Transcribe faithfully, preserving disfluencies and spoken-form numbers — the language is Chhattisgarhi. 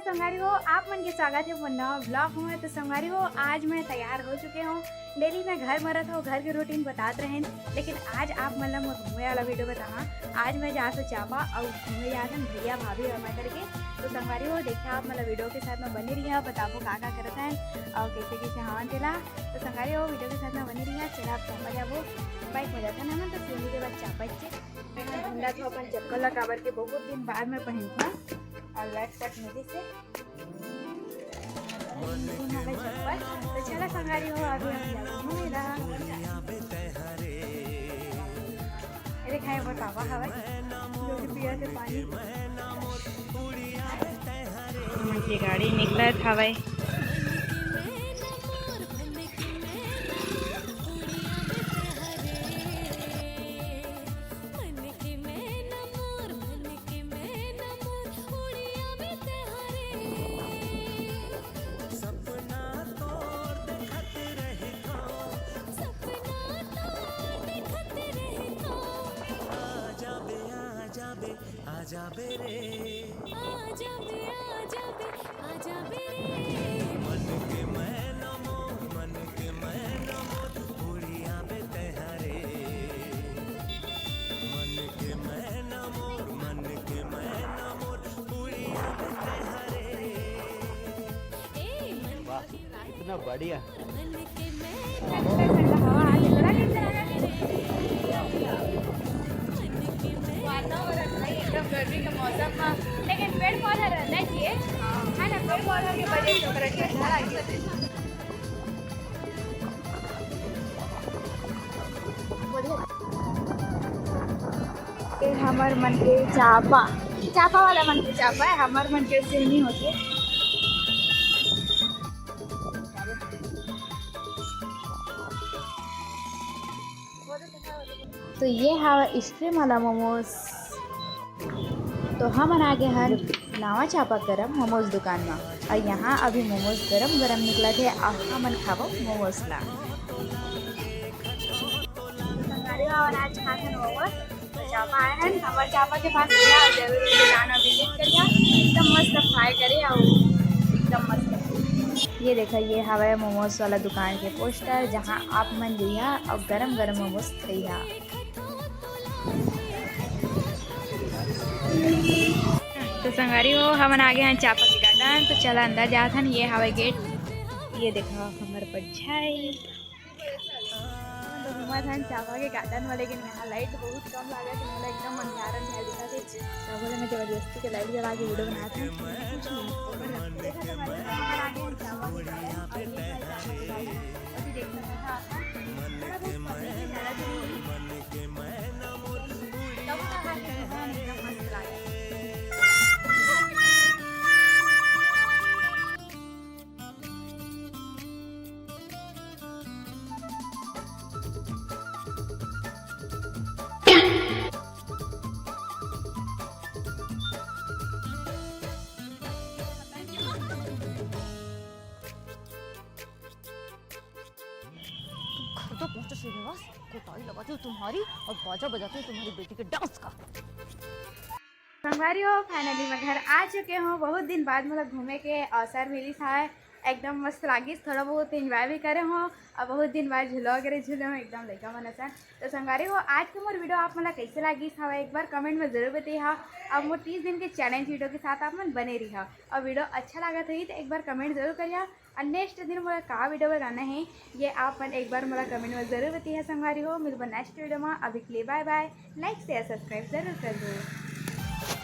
संगवारी हो, आप मन के स्वागत हे मोर नवा vlog में। तो संगवारी हो, आज मैं तैयार हो चुके हूँ। Daily मैं घर में रहत हूँ, घर के routine बतात रहेन, लेकिन आज आप मन ला मोर घूमे वाला video बताहा। आज मैं जात हूँ चांपा अउ घूमे जात हन भैया भाभी और मैं करके। तो संगवारी हो, देखा आप मन ला video के साथ में बने रहिहा, बताबो का का करत हन और कैसे कैसे हवन तेला। तो संगवारी हो, video के साथ में बने रहिहा। चला आप चांपा जाबो, bike में जात हन हमन, तो सीढ़ी के बाद चांपा इच्छे। मैं ढूंढत हूँ अपन चप्पल ला, काबर के बहुत दिन बाद में पहनत हूँ और light cut मिली से। तो चला संगवारी हो, अभी हम जाबो घूमे ला। ये दिखाए बतावा हवय, जो कि पिया से पानी। हमन के गाड़ी निकलत हवय। वाह, इतना बढ़िया। वातावरण भाई एकदम गर्मी के मौसम में, लेकिन पेड़ पौधा रहना चाहिए, है ना? पेड़ पौधा के वजह से ओकरा ठंडा लागे। ये हमर मन के चापा, चापा वाला मन के चापा है, हमर मन के सेमी होथे। तो ये हवा stream वाला मोमोज। तो हमन आगे हन नावा चापा गरम मोमोज दुकान मा, और यहाँ अभी मोमोज गरम गरम निकलत हे, और हमन खाबो मोमोज ला। संगवारी हो, हमन आज खात हन मोमोज। तो चापा आए हन, हमर चापा के पास भैया जरूर दुकान में visit करिहा, एकदम मस्त fry करे और एकदम मस्त। ये देखा, ये हवय मोमोज वाला दुकान के poster, जहाँ आप मन जइहा और गरम गरम मोमोज खइहा। तो संगवारी हो, हमन आगे हन चापा के garden। तो चला अंदर जात हन। ये हवय gate, ये देखा हमर परछाई। तो घूमत हन चापा के garden में, लेकिन यहाँ light बहुत कम लागत हे, मोला एकदम अंधियार अंधियार दिखत हे। तो बोले मैं जबरदस्ती के light जला के video बनात हन। कुछ नहीं, देखा तो हमारे हमन आगे हन चापा के garden। और ये भाई साहब के गाड़ी, अभी देख सकत हा आप मन। थोड़ा बहुत पब्लिक है, ज्यादा तो नहीं। तब तो हर जगह एकदम मस्त लागे। घर तो पहुंचो श्रीनिवास, कुटाई लगाती हूँ तुम्हारी और बाजा बजाती हूँ तुम्हारी बेटी के dance का। संगवारी हो, finally मैं घर आ चुके हूँ। बहुत दिन बाद मोला घूमे के अवसर मिलिस हावय, एकदम मस्त लागिस। थोड़ा बहुत enjoy भी करे हूँ और बहुत दिन बाद झूला वगैरह झूले हूँ एकदम लइका मन असन। तो संगवारी हो, आज के मोर video आप मन ला कैसे लागिस हवय, एक बार comment में जरूर बताइहा। अब मोर तीस दिन के challenge video के साथ आप मन बने रहिहा और video अच्छा लागत होही तो एक बार comment जरूर करिहा। और next दिन मोला का video बनाना है, ये आप मन एक बार मोला comment में जरूर बताइहा संगवारी हो। मिलबो next video में, अभी के लिए bye bye। Like, share, subscribe जरूर कर दो।